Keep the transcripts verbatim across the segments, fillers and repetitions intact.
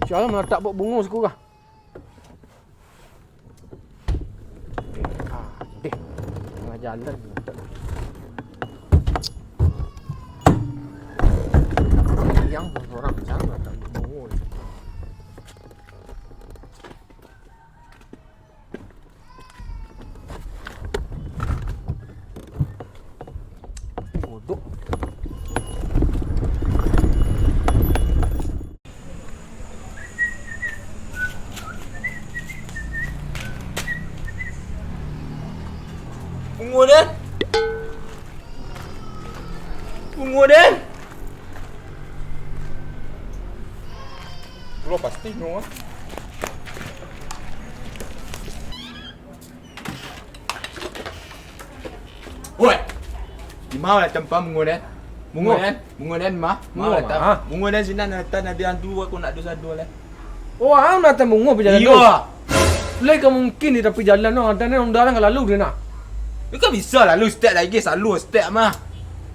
Sialah, manatak buek bungo siko kah? Ah, deh. Tangah jalan. Yang sorang, jangan manatak buek bungo. Godok. Bungo den. Bungo den. Pulo pasti nyo, ah. Oi! Di ma lah tampek bungo den? Bungo den? Bungo den ma? Ma lah tampek? Bungo den sinan lah tampek, ado antu ko nak dosa doh lah. Oh, ang lah tampek bungo pajalan tu? Iyo. Lai ka mungkin di tapi jalan tu, ado nan undangan ka lalu di nah. Yo kan bisa lalu stek lai, salalu stek mah.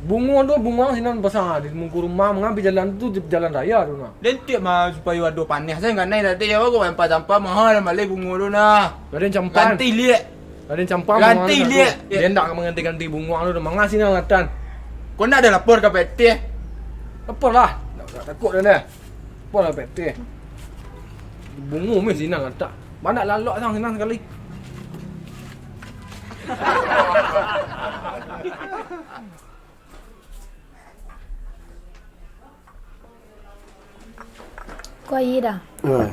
Bungo tu, bungo ang sinan pasang di muko rumah, mangapeh jalan tu, di jalan raya tu nah. Den tiok mah supayo ado paneh sajo, kanai tadi awak ko mampah sampah, maha lah malai bungo tu nah. Raden Campan. Ganti liak. Raden Campan. Ganti liak. Dia ndak ka mangganti-ganti bungo tu, manga sinan lah tan. Ko ndak ado lapor ka P T? Lapor lah. Ndak usah takuik dah. Lapor lah P T. Bungo meh sinan lah tak. Banyak lalok sang sinan sakali. Ko aia dah. Ah.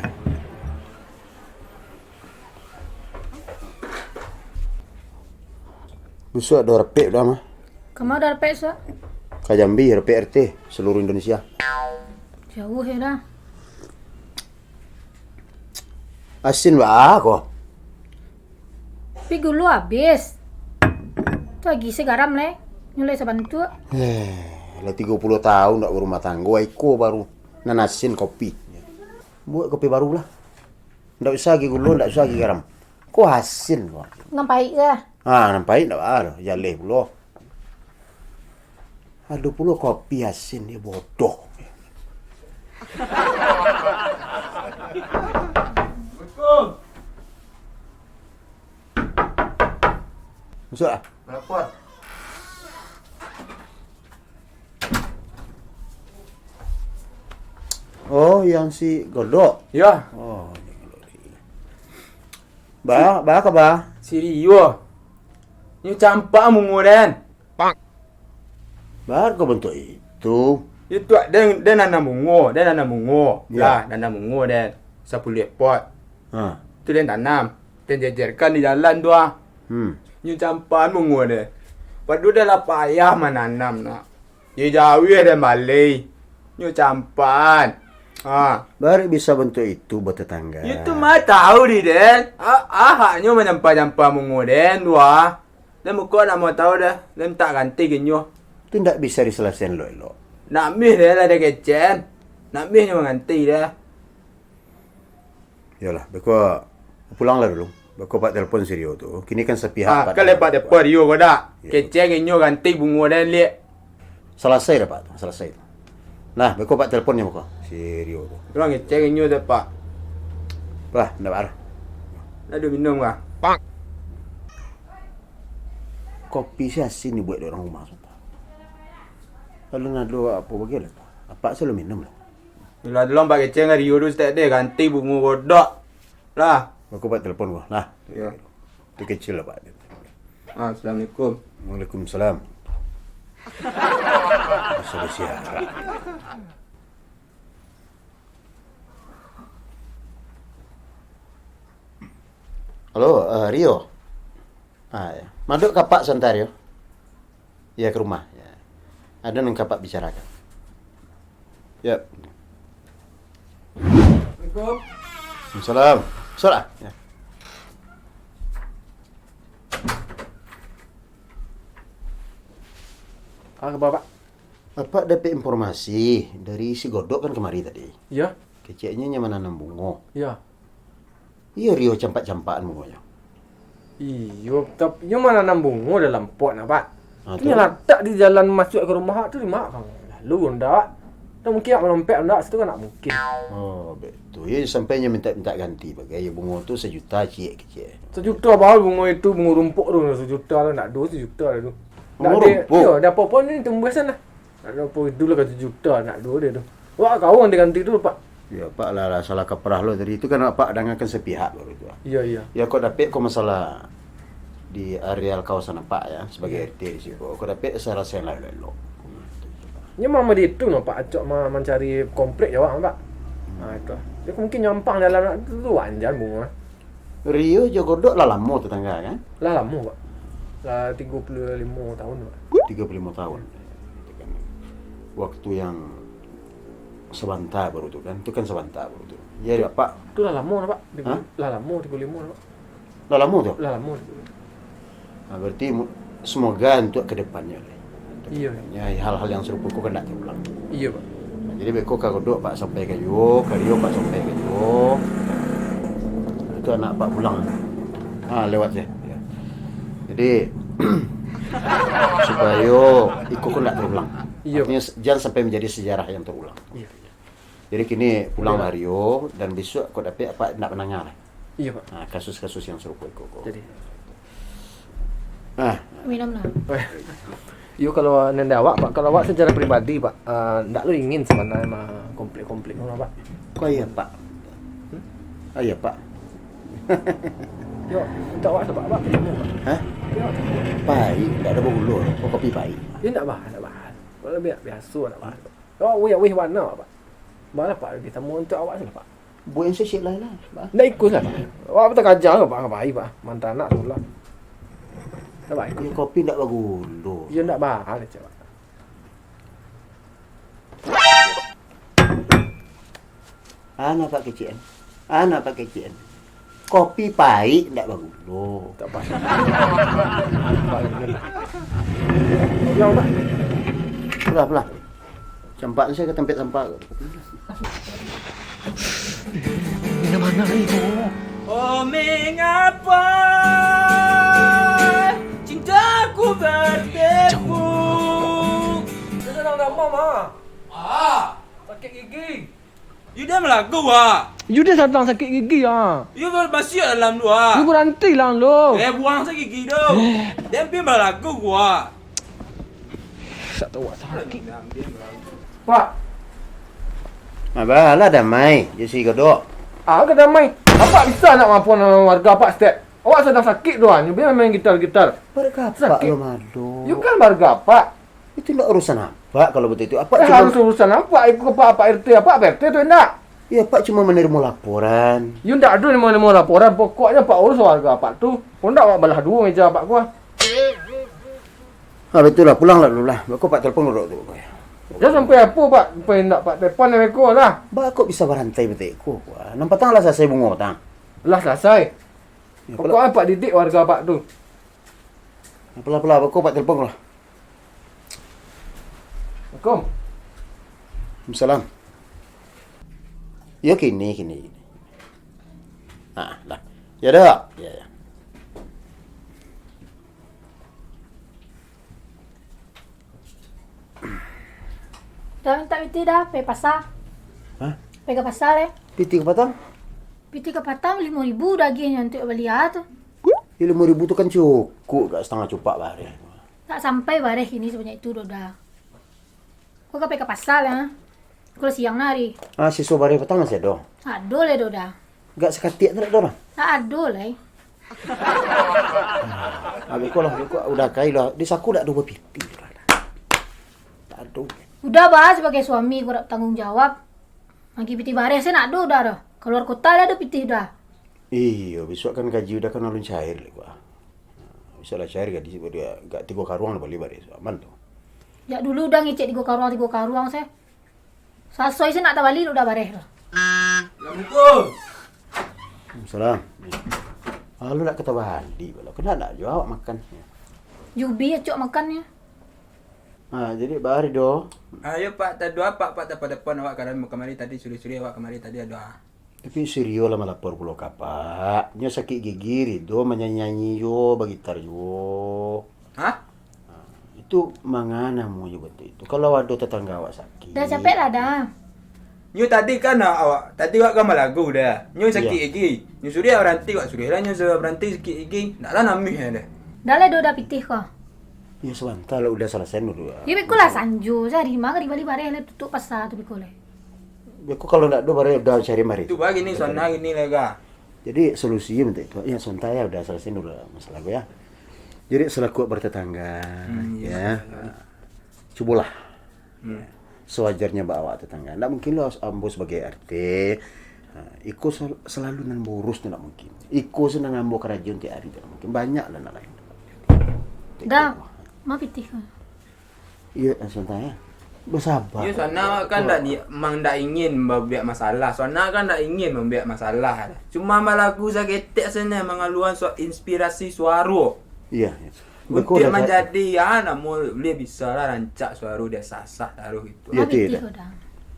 Bisuak ado rapek dah mah. Kama ado rapek, Suak? Ka Jambi, rapek R T seluruh Indonesia. Jauah yo dah. Asin baa ko? Tapi gulo abih. Tu agiah se garam lai. Nyo lai sabantuak. Eh, lah tigo puluah taun ndak barumah tanggo, iko baru nan asin kopi. Buek kopi baru lah. Ndak usah agiah gulo, ndak usah agiah garam. Ko asin ko. Nan paik se? Ha, nan paik ndak baa doh, jaleh pulo. Ado pulo kopi asin, iyo bodoh. Assalamualaikum. Masuak ah. Lapor. Oh, yang si Godok? Iyo. Oh, baa, baa kaba? Si Rio. Nyo campak bungo den. Baa kok bantuak itu? Itu den, den nanam bungo, den nanam bungo. Iyo. Lah, nanam bungo den. Sapuluah ekor. Ha. Tu den tanam. Den jejerkan di jalan tu ah. Hmm. Nyo campak bungo den. Pado den lah payah mananam nak. Yo jauah den balai. Nyo campak. Ha. Baa bisa bantuak itu, batetangga? Itu mah tahu di den. Ah, ahaknyo manyampah-nyampah bungo den tu ah. Den muko nak mau tahu dah. Den tak ganti ka inyo. Tu ndak bisa disalasaian elok-elok. Nak mih den lah den kecek. Nak mih nyo mangganti dah. Iyolah, beko pulanglah dulu. Beko Pak telepon si Rio tu. Kini kan sapihak. Ah, Pak kan dah. Pak telepon Rio ko dak? Iyo. Kecek inyo ganti bungo den liak. Salasai dah, Pak, tu. Salasai tu. Nah, beko Pak telepon nyo beko si Rio tu. Urang kecek inyo dah, Pak. Lah, ndak baa. Ndak ado minum kah? Kopi se asin dibuek dek urang rumah tu. Lalu nado apo bagai lah tu. Apak se lo minum lah. Iyolah, tolong Pak kecek ka Rio tu saketek deh, ganti bungo Godok. Lah. Beko Pak telepon ko. Lah. Iyo. Tu kecek lah, Pak. Ah, assalamualaikum. Waalaikumsalam. Masa basiarak. Halo, eh, Rio. Ah, iyo. Maadok ka Apak sabanta, Rio. Iyo, ka rumah. Iyo. Ado nan ka Apak bicarakan. Yo. Assalamualaikum. Waalaikumsalam. Salam. Yo. Apo kaba, Pak? Apak dapek informasi dari si Godok kan kamari tadi. Iyo. Keceknyo nyo mananam bungo. Iyo. Iyo, Rio campak-campakan bungonyo. Iyo, tapi nyo mananam bungo dalam pot nah, Pak. Ah, tu tu. Nyo latak di jalan masuak ka rumah awak tu, di mak kan. Lalu ndak. Tak mungkin awak malompek ndak, situ kan ndak mungkin. Oh, betul. Iyo, sampai nyo minta-minta ganti bagai. Iyo, bungo tu sajuta ciek kecek. Sajuta baru bungo itu, bungo rumpok tu, sajuta lah, ndak ado sajuta lah tu. Bungo rumpok? Iyo, dah apa-apa ni tumbuh sana. Ndak ado apa, itulah ka sajuta, ndak ado dia tu. Wak, kau ganti-ganti tu, Pak. Iyo, Pak lah, lah salah kaprah lo tadi. Itu kan Apak dangakan sapihak baru tu. Iyo, iyo. Iyo, kok dapek ko masalah di areal kawasan Apak yo, sabagai R T di siko. Kok dapek salasaian lah elok-elok. Nyo mah di itu no, Pak, acok ma-, mancari komplek jo awak, Pak. Hmm. Ha, itu. Dia mungkin nyampang dalam tu, tu anjan bungo. Rio jo Godok lah lamo tatangga, kan? Lah lamo, Pak. Lah tigo puluah limo tahun, Pak. Tigo puluah limo tahun. Waktu yang sabanta baru tu, kan? Tu kan sabanta baru tu. Yo, Pak. Tu lah lamo lah, Pak. Tigo, hah? Lah lamo, tigo puluah limo lah, Pak. Lah lamo tu? Lah lamo. Nah, berarti mu-, semoga untuk ke depannyo lah. Iyo. Ya, hal-hal yang sarupo ko kan ndak taulang. Iyo, Pak. Nah, jadi beko ka Godok Apak sampaikan juo, ka Rio Apak sampaikan juo. Itu anak Apak pulang. Ha, lewat se. Ya. Jadi, supayo iko ko ndak taulang. Iyo. Artinya, se-, jangan sampai menjadi sejarah yang terulang. Iyo. Jadi kini pulang lah Rio, dan bisuak kok dapek Apak ndak mandanga lah. Iyo, Pak. Nah, kasus-kasus yang sarupo iko ko. Jadi. Ah. Minum lah. Eh. Yo, kalau nan dari awak, Pak, kalau awak secara pribadi, Pak, eh, ndak lo ingin sabananyo mah komplek-komplek tu, Pak. Kok iyo, Pak? Hmm? Ah, iyo, Pak. Yo, mintak awak sabab, Pak. Hah? Yo. Paik, ndak ado bagulo, kok kopi paik. Yo, ndak bah, ndak bah. Kalau bi-, biaso, ndak bah. Awak wih, wih warna, Pak. Balah, Pak, lagi samo untuak awak se lah, Pak. Buek yang sisik lai lah, Pak. Ndak ikuik lah, Pak. Awak batakaja ka, Pak, ka pai, Pak. Mantanak tu lah. Ndak baik. Iyo, kopi ndak bagulo. Iyo, ndak mahal, cak, Pak. Ana Pak kecek an. Ana Pak kecek an. Kopi paik ndak bagulo. Tak apa. Pulang, Pak. Pulang, pulang. Campak sajo ka tampek sampah. Di mana ni, Bu? Oh, mengapa cintaku berdebu? Dia sedang demam, ah. Ah. Sakit gigi. Yuda malagu, ah. Yuda sadang sakik gigi, ah. Yu ber-, basiak dalam tu, ah. Yu baranti lah, lo. Eh, buang se gigi tu. Eh. Dia pin balagu, ah. Sak tu awak sakik. Pak. Abalah damai jo si Godok. Ah, ka damai. Apak bisa nak maafkan warga Apak, Stek? Awak sadang sakik tu, ah. Nyo biar main gitar-gitar. Warga Apak lo, Mado. Yu kan warga Apak. Itu ndak urusan Apak kalau begitu. Apak cuma harus urusan Apak. Iko Apak, Apak R T, Apak P R T tu ndak? Yo, Apak cuma manarimo laporan. Yo, ndak ado narimo laporan. Pokoknyo Apak urus warga Apak tu. Kok ndak, awak balah duo meja Apak ko, ah. Ah, batua lah. Pulang lah dulu lah. Beko Apak telepon Godok tu. Jan sampai apo, Pak. Sampai ndak Apak telepon beko lah. Beko bisa barantai batua ko, ah. Nan patang lah salasai bungo patang. Lah salasai. Yo, pokoknyo Apak didik warga Apak tu. Apolah, apolah, beko Apak telepon lah. Assalamualaikum. Waalaikumsalam. Yo, kini, kini, kini. Ah, lah. Yo, dah. Yo, yo. Dah mintak pitih dah, pai pasa. Hah? Pai ka pasa, leh. Pitih ka patang? Pitih ka patang limo ribu dah agiahnyo untuak bali a tu. Yo, limo ribu tu kan cukuik, agak satangah cupak bareh. Tak sampai bareh kini sabanyak itu, Doda. Ko ka pai ka pasa lah. Ko lah siang nah ari. Ah, siso bareh patang masih ado? Ado lai, Doda. Agak sakatiak tu dak ado lah? Tak ado lai. Ah, beko lah, beko udah kai lah. Di saku dak ado bapitih lah. Tak ado. Udah bah, sabagai suami ko dak batangguang jawab. Agiah pitih bareh se ndak ado Uda doh. Kaluar kota lah ado pitih Uda. Iyo, bisuak kan gaji Uda kan alun cair lai, Uda. Bisuak lah cair gaji, Uda agak tigo karuang lah bali bareh, aman tu. Jak dulu Uda ngecek tigo karuang, tigo karuang se. Sasoi se ndak tabali Uda bareh tu. Assalamualaikum. Salam. Lalu nak ka tabali, kalau kena nak juo awak makan. Jubi acok makannyo. Ha, jadi baa Ridho. Ayo, Pak, tadi apak, Pak, tapadapon awak kamari, kamari tadi, suri-suri awak kamari tadi ado. Tapi si Rio lah malapor pulo ka Apak. Nyo sakik gigi, Ridho manyanyi-nyanyi juo, bagitar juo. Hah? Ha, itu manga namonyo bantuak itu. Kalau ado tatangga awak sakik. Dah capek lah, dah. Nyo tadi kan, ah, awak, tadi awak kan balagu dah. Nyo sakik gigi. Nyo suruah baranti, awak suruah lah nyo suruah baranti sakik gigi. Ndak lah namuah dah. Dah lah, dah, dah pitih ko. Ya, sabanta lah, udah salasai dulu. Ya, beko lah sanjo, cari ma ka dibali bareh lah, tutup pasa tu beko lah. Beko kalau ndak ado bareh, udah cari mari. Tu bagi ni, sana gini lah, ga. Jadi, solusi bantuak itu, ya, sabanta ya, udah salasai dulu masalah ko ya. Jadi, selaku bertetangga, hmm, ya, cubolah. Hmm. Sewajarnya ba awak tetangga. Ndak mungkin lo ambo sebagai R T, ha, iko sel-, selalu nan boros tu ndak mungkin. Iko se nan ambo karajo tiok ari tu ndak mungkin. Banyak lah nan lain. Dah, ma pitih ko. Iyo, sabanta ya. Basaba. Iyo, sana kan ndak ni, mang ndak ingin mambuek masalah. Sana kan ndak ingin mambuek masalah. Cuma balagu saketek sajo, mangaluakan su-, inspirasi suaro. Iyo, iyo. Beko untuak manjadi, ya, namo buliah bisa lah rancak suaro dia sasah taruh itu. Iyo, pitih ko, Dang.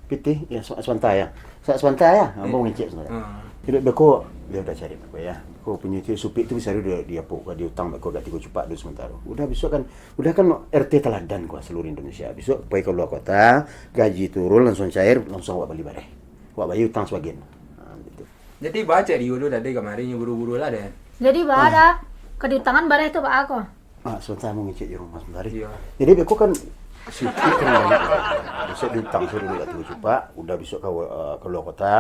Pitih, ya, sa-, sabanta ya. Sa-, sabanta ya, ambo ngecek sabanta. Ha. Jadi beko, dia udah cari beko ya. Beko punyo itu supik tu bisa di, di apo, di utang beko agak tigo cupak dulu samantaro. Udah besok kan, udah kan R T teladan ko seluruh Indonesia. Besok pai kalua kota, gaji turun, langsuang cair, langsuang awak bali bareh. Awak bayar utang sabagian. Ha, gitu. Jadi, baa cek Rio tu tadi kamari nyo buru-buru lah deh. Jadi, baa dah, ka diutangan bareh tu baa ko? Ah, sabanta, ambo ngecek di rumah sabanta. Iyo. Jadi, beko kan, supik kan banyak. Besok diutang sudah dulu tigo cupak, udah besok ka, eh, kalua kota,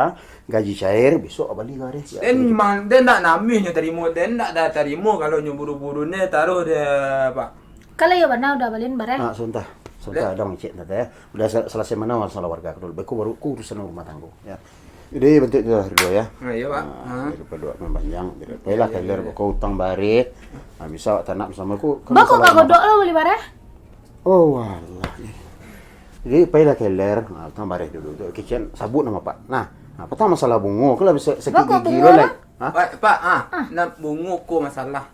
gaji cair, besok bali bareh. Den mang, den ndak namuah nyo tarimo, den ndak dah tarimo kalau nyo buru-buru ne taruh deh, Pak. Kalau iyo bana udah balian bareh. Ah, sabanta. Sabanta, Dang, ngecek sabanta ya. Udah sel-, salasai mano masalah warga ko dulu. Beko baru ko urusan rumah tanggo, ya. Jadi, bantuak itu lah dulu, ya. Ah, iyo, Pak. Ah, daripada awak mampanjang, jadi, pailah ka iler, beko utang bareh. Ah, bisa awak tanak basamo ko, kan. Beko masalah ka rumah Godok tanggo lo bali bareh? Oh, walah. Jadi, pailah ka iler, ah, utang bareh dulu. Tu, kecek, sabuik namo Apak. Nah, ah, patang masalah bungo, ko lah bisa sakik gigi lo, Lek. Hah? Pak, Pak, ah, nah, bungo ko masalah.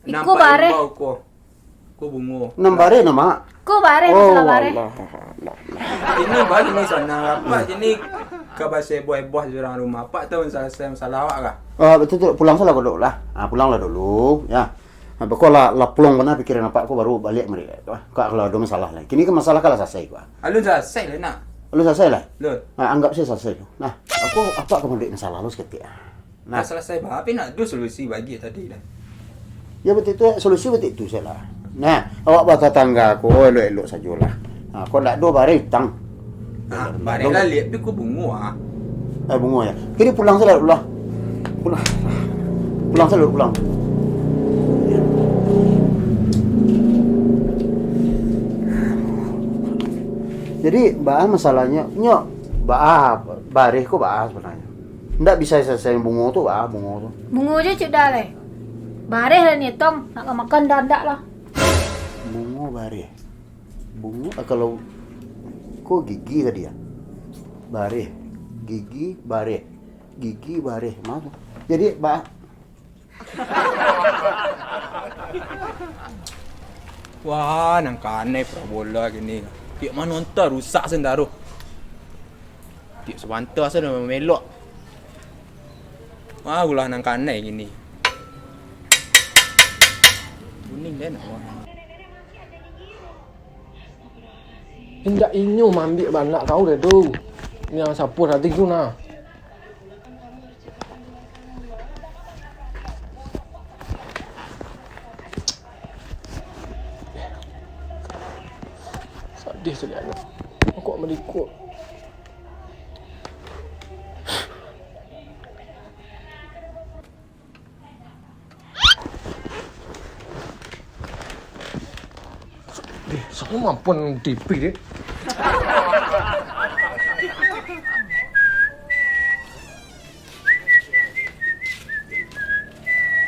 Iko bareh. Imbau ko. Ko bungo. Nan bareh namo? Ko bareh, masalah bareh. Oh, alah, alah, alah. Ini baa ni sana, Apak ini ka baseboh-boh di urang rumah. Apak tu masalah, masalah awak kah? Ah, batua tu, pulang salah Godok lah. Ah, pulanglah dulu, ya. Ah, beko lah, lah plong bana pikiran Apak ko, baru baliak mari. Kok kalau ado masalah lai. Kini kan masalah ko lah salasai ko. Alun salasai lai, nak. Alun salasai lai? Alun. Ah, anggap sajo salasai tu. Nah, aku, Apak ka mambuek masalah lo saketek. Nah. Lah salasai, Pak. Tapi ndak ado solusi bagi tadi dah. Ya, batua tu, solusi batua tu sajolah. Nah, awak batatangga ko elok-elok sajolah. Nah, ko ndak ado bareh utang. Ah, bareh lah, liek, tapi ko bungo, ah. Eh, bungo, ya. Kini pulang sajolah dulu lah. Pulang. Pulang sajolah dulu, pulang. Jadi, baa masalahnyo, nyo, baa, bareh ko baa sabananyo. Ndak bisa salasai bungo tu, ah, bungo tu. Bungo je cik dah lai. Bareh lah ni, tong. Nak ka makan dandak lah. Bungo bareh. Bungo, ah, kalau ko gigi tadi ya. Bareh. Gigi, bareh. Gigi, bareh. Mano? Jadi, ba-, Wah, nan kanai parabola kini. Tiok mano antah rusak sandaro. Tiok sabanta sajo mamelok. Wah, ulah nan kanai kini. Kuning den, wah. Indak inyo maambiak banak kau deh tu. Nan sapuah tadi tu nah. Sadih caliak anak. Kok malikuk. Eh, sia mampuan T V deh?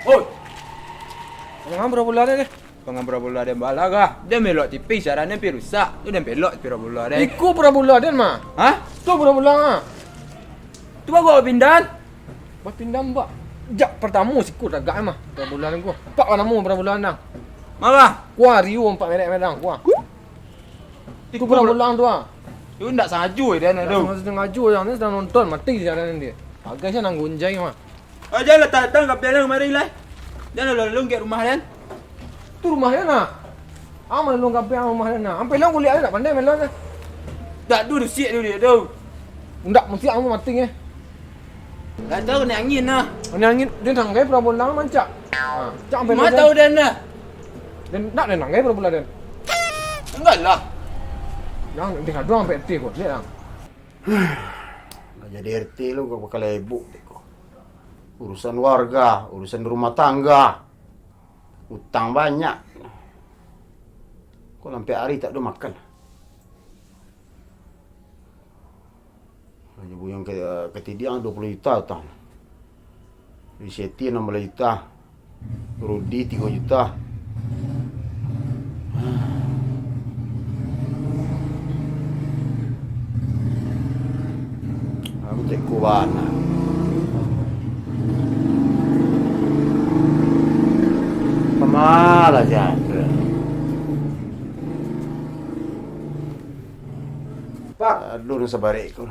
Oi! Jangan bola-bola deh. Pangan parabola den balaga. Den melok T V, siaran den pi rusak. Tu den pelok T V parabola den. Iko parabola den mah. Hah? Tu parabola mah. Tu baru pindahan. Bapindah, Pak. Jak partamo siko tagak mah parabola den ko. Pak, namo parabola den? Marah. Kuah Rio, Pak, merek merah kuah. Itu bola bolang tu ah. Tu ndak sangajo dia tu. Ndak sangajo, yang ni sedang nonton, mati siaran dia. Bagai siang nan gonjai mah. Ah, janlah datang ka bilang kamari lah. Janlah lalu-lalu ka rumah dia. Tu rumah dia nah. Aman lu ka rumah dia nah. Ampe lu kuliah tak pandai melon. Tak tu dusik tu dia tu. Ndak mesti kamu mati eh. Ndak tahu ni angin nah. Ni angin dia tanggai pura bolang mancak. Ha, cak ampe Mata udah nah. Dan ndak ada nanggai pura bolang dan. Enggak lah. Yang dia doang ampe ti kau, lihat yang. Nggak jadi R T lu kau bakal ibuk. Urusan warga, urusan rumah tangga. Utang banyak. Kok sampai hari tak ada makan. Hanya buyung ke, ketidiang dua puluh juta utang. Di Seti enam belas juta. Rudi tiga juta. Aku cek ku bana. Pamalas ya. Pak. Aduh, sabarek ko.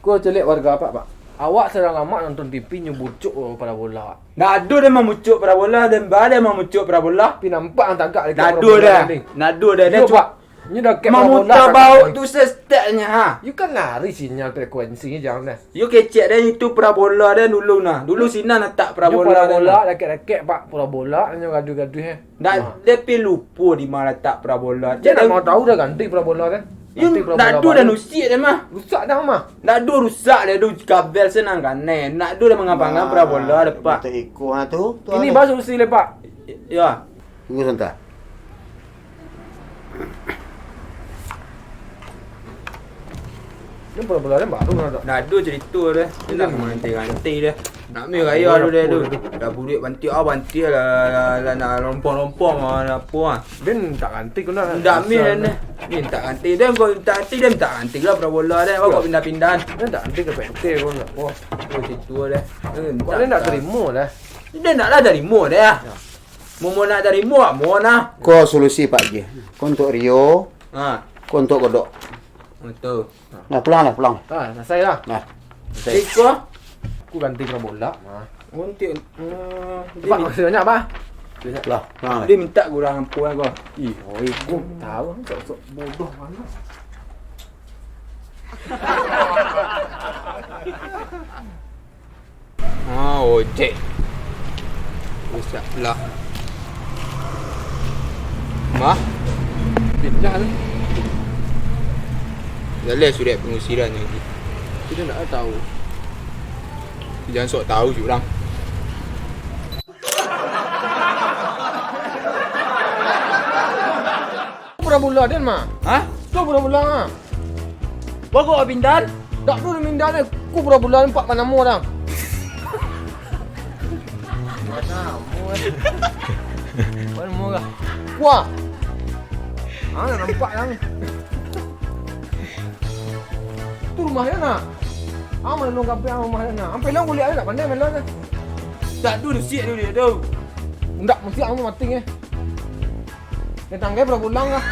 Ko caliak warga apak, Pak. Awak sadang lamak nonton T V nyo bucuk parabola. Ndak ado den mamucuk parabola, den ba den mamucuk parabola. Tapi nampak nan tagak dekat parabola tadi. Ndak ado den. Ndak ado den. Iyo, Pak. Nyo dakek parabola. Mamutar bauk tu sesteknyo, ha. Yo kan lari sinyal frekuensinyo, jangan dah. Yo kecek den itu parabola den dulu nah. Dulu sinan latak parabola den. Parabola dakek-dakek, Pak. Parabola nyo gaduah-gaduah, eh. Ndak, dia pi lupo di ma latak parabola. Dia ndak mau tahu dah ganti parabola kan. Yo, ganti parabola ndak ado dah baru. Rusak dah mah. Ndak ado rusak dah tu, kabel senang kanai. Ndak ado dah mangapa-ngapa parabola dah, Pak. Minta iko ha tu. Ini bah solusi le, Pak. Ya. Tunggu sebentar. Ni bola-bola ni baru lah tak? Dah ada cerita dia. Dia nak menganti-anti dia. Nak main raya tu dia tu. Dah bulik bantik ah, bantik lah, lah, lah, nak lompong-lompong ah, apa ah. Dia tak ganti kena. Ndak main ni. Ni tak ganti dia, kau tak ganti dia, tak ganti lah bola dia. Kau pindah-pindah. Dia tak ganti ke P T pun tak apa. Oh, situ dia. Kau ni nak terima dah. Dia nak lah terima dia. Mau, mau nak terima, mau nah. Ko solusi Pak Ji. Ko untuk Rio. Ha. Ko untuk Godok. Betul. Nah, pulang lah, pulang. Ha, selesai lah. Nah. Selesai. Iko. Aku ganti bola. Ha. Ganti. Hmm, Pak, dia min- masih banyak, Pak? Banyak. Lah, pulang lah. Dia minta kurang ampun aku. Ih, oi, aku tahu, sok-sok bodoh mana. Ah, ojek. Rusak lah. Mah? Pindah lah. Jaleh surat pengusiran lagi. Kita nak tahu. Jangan sok tahu je orang. Pura bola den mah. Hah? Tu pura bola mah. Bago pindan? Dak tu mindan ni. Ku pura bola nampak panamo dah. Panamo. Panamo lah. Wah. Ah, nampak lah ni. Tu rumah dia nak. Ah, mana lu kampung rumah dia nak. Sampai lu kuliah dia tak pandai main lah. Tak tu dusik tu dia tu. Ndak mesti kamu mati eh. Dia tanggai berapa bulan lah.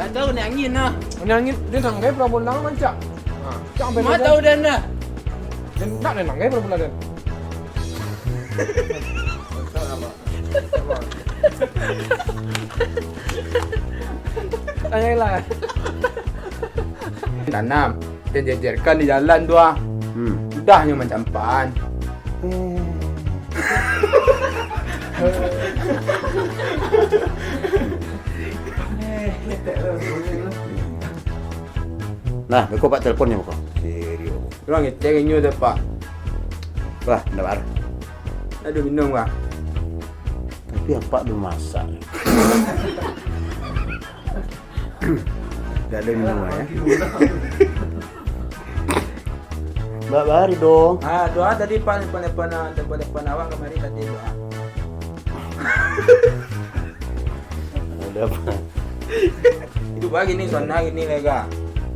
Dah tahu ni angin lah. Ni angin, dia tanggai berapa bulan mancak. Ha, cak sampai Mata udah nah. Dia nak dia tanggai berapa bulan dia. Tanyalah. Tanam, kita jejerkan di jalan tu ah. Hmm. Udahnyo mancampaan. Nah, beko Pak teleponnya beko. Serio. Urang ngeteng inyo tu, Pak. Wah, ndak bar. Aduh, minum, Pak. Tapi apak belum masak. Ndak ada minum, ya. Ndak bar dong. Ah, doa tadi pan, pan, pan, pan, pan awak kamari tadi doa. Ada apa? Itu bagi ni sana gini lega.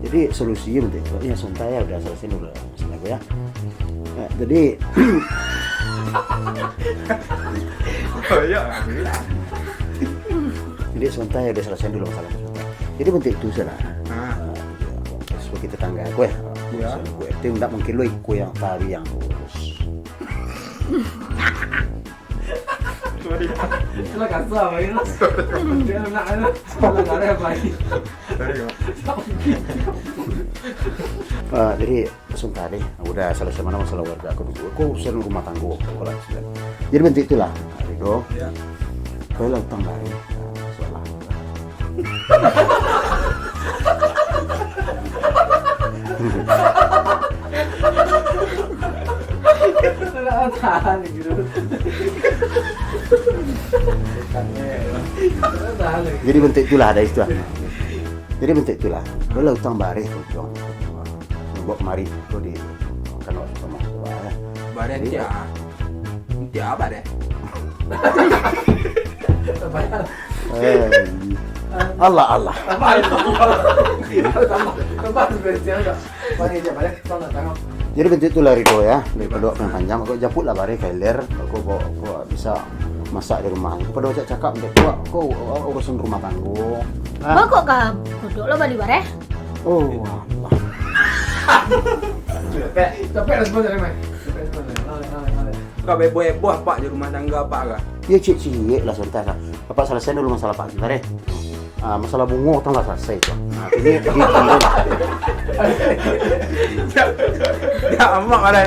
Jadi solusi bantuak itu, ya, santai ya, udah selesai dulu masalah gue ya. Ya, jadi Oh iya. jadi santai ya, udah selesai dulu masalah gue. Jadi bantuak itu salah. Ah. Sebagai tetangga gue, Ya. gue itu nggak mungkin lo ikut yang tari yang urus. Sorry. Lah kasar bae lah. Dia nak ada. Salah ada bae. Sorry, Mak. Ah, jadi santai deh, udah selesai mana masalah warga aku dulu. Aku urusan rumah tangga aku lah. Jadi bantuak itulah, Rido. Ya. Kau lah utang baru. Soal lah. Tahan gitu. Tahan. Jadi bantuak itulah ada itu. Jadi bantuak itulah. Kau lah utang bareh tu, Cong. Buat kemari tu di kan waktu sama tu lah. Bareh Iya. Tia. Tia apa deh? Eh, Allah Allah. Apa itu? Tambah, tambah spesial enggak? Bareh je, bareh. Kau nak tangkap. Jadi bantuak itulah Rido ya. Dari kedok yang panjang, aku japut lah bareh ka iler. Aku bawa, aku bisa masak di rumah. Aku pada cakap cakap dek kau, kau urusan rumah tangga. Ah, Kok ka kodok lo bali bareh? Oh, Allah. Capek, capek respon tadi, Mai. Capek respon tadi. Alek, alek, alek. Kau heboh-heboh apak di rumah tangga apak kah? Ya ciek-ciek lah santai lah. Apak selesai dulu masalah apak kita deh. Ah, masalah bungo tu lah selesai tu. Nah, ini, ini, ini. Ya, amak bareh.